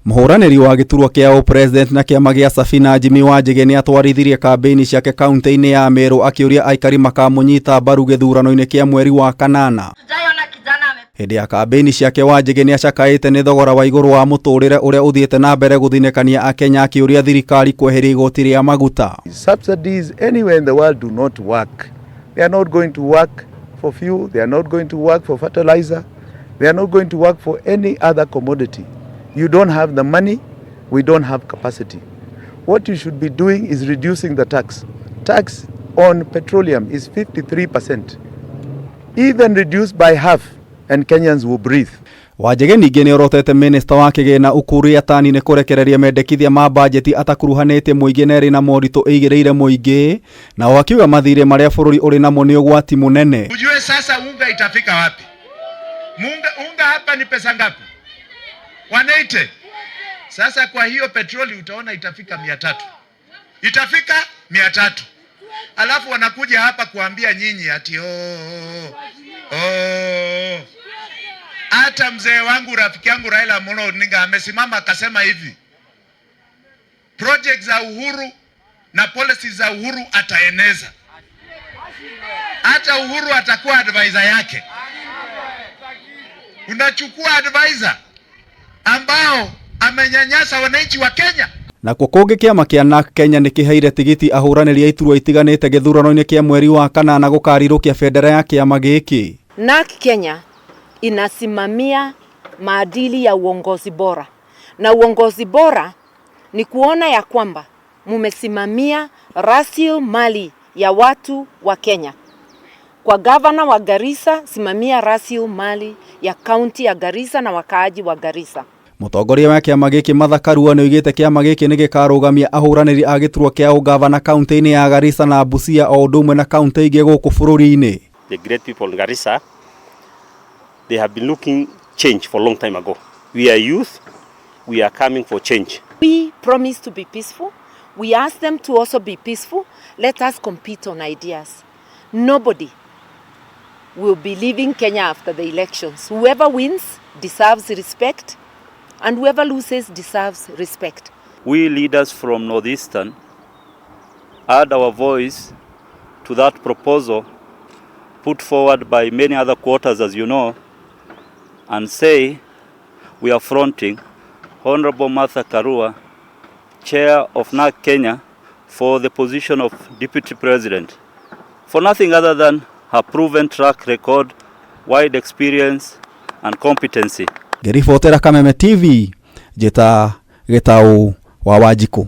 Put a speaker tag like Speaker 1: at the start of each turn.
Speaker 1: Mũhũranĩri wa gĩturwa kĩa ũpresident na kĩama gĩa Safina Jimmy Wanjigi nĩ atwarithirie kambĩini ciake kaunti-inĩ ya Meru akĩũria aikari makamũnyita mbaru gĩthurano-inĩ kĩa mweri wa kanana. Hĩndĩ ya kambĩini ciake Wanjigi nĩ acakaĩte nĩ thogora wa igũrũ wa mũtũrĩre ũrĩa ũthiĩte na mbere gũthinĩkania Akenya akĩũria thirikari kweheria igoti rĩa maguta.
Speaker 2: Subsidies anywhere in the world do not work. They are not going to work for fuel, they are not going to work for fertilizer, they are not going to work for any other commodity. You don't have the money, we don't have capacity. What you should be doing is reducing the tax. Tax on petroleum is 53%. Even reduced by half, and Kenyans will breathe.
Speaker 1: Wanjigi ningĩ nĩ orotete minista wa kĩgĩna Ukur Yatani nĩ kũrekereria mendekithia ma bajeti atakuruhanĩtie mũingĩ na ĩrĩ na moritũ ĩigĩrĩire mũingĩ, nao akiuga mathirĩ marĩa bũrũri ũrĩ namo nĩ ũgwati mũnene.
Speaker 3: Ujue sasa unga itafika wapi? Unga hapa ni pesa ngapi? 180. Sasa kwa hiyo petroli utaona itafika 300. Itafika 300. Alafu wanakuja hapa kuambia nyinyi ati oh, oh. Hata mzee wangu rafiki yangu Raila Amolo Odinga amesimama akasema hivi, project za Uhuru na policies za Uhuru ataeneza. Hata Uhuru atakuwa advisor yake. Unachukua advisor ambao amenyanyasa wananchi wa Kenya.
Speaker 1: Nakuo kũngĩ kĩama kĩa NARC Kenya nĩ kĩheire tigiti ahũranĩri a iturwa itiganĩte gĩthurano-inĩ kĩa mweri wa kanana gũkarirũkia bendera ya kĩama gĩkĩ.
Speaker 4: NARC Kenya inasimamia maadili ya uongozi bora, na uongozi bora ni kuona ya kwamba mumesimamia rasilimali ya watu wa Kenya. Kwa gavana wa Garissa, simamia rasilimali ya kaunti ya Garissa na wakaaji wa Garissa.
Speaker 1: Mũtongoria wa kĩama gĩkĩ Martha Karua nĩoigĩte kĩama gĩkĩ nĩ gĩkarũgamia ahũranĩri a gĩturwa kĩa ũgavana kaunti-inĩ ya Garissa na Busia o ũndũ ũmwe na kaunti ingĩ gũkũ bũrũri-inĩ.
Speaker 5: The great people in Garissa, they have been looking change for a long time ago. We are youth, we are coming for change.
Speaker 4: We promise to be peaceful. We ask them to also be peaceful. Let us compete on ideas. Nobody will be leaving Kenya after the elections. Whoever wins deserves respect, and whoever loses deserves respect.
Speaker 6: We leaders from Northeastern add our voice to that proposal put forward by many other quarters, as you know, and say we are fronting Honorable Martha Karua, Chair of NARC Kenya, for the position of Deputy President, for nothing other than her proven track record, wide experience, and competency.
Speaker 1: Ngĩribotera Kameme TV, njĩta Gĩtaũ wa Wanjikũ.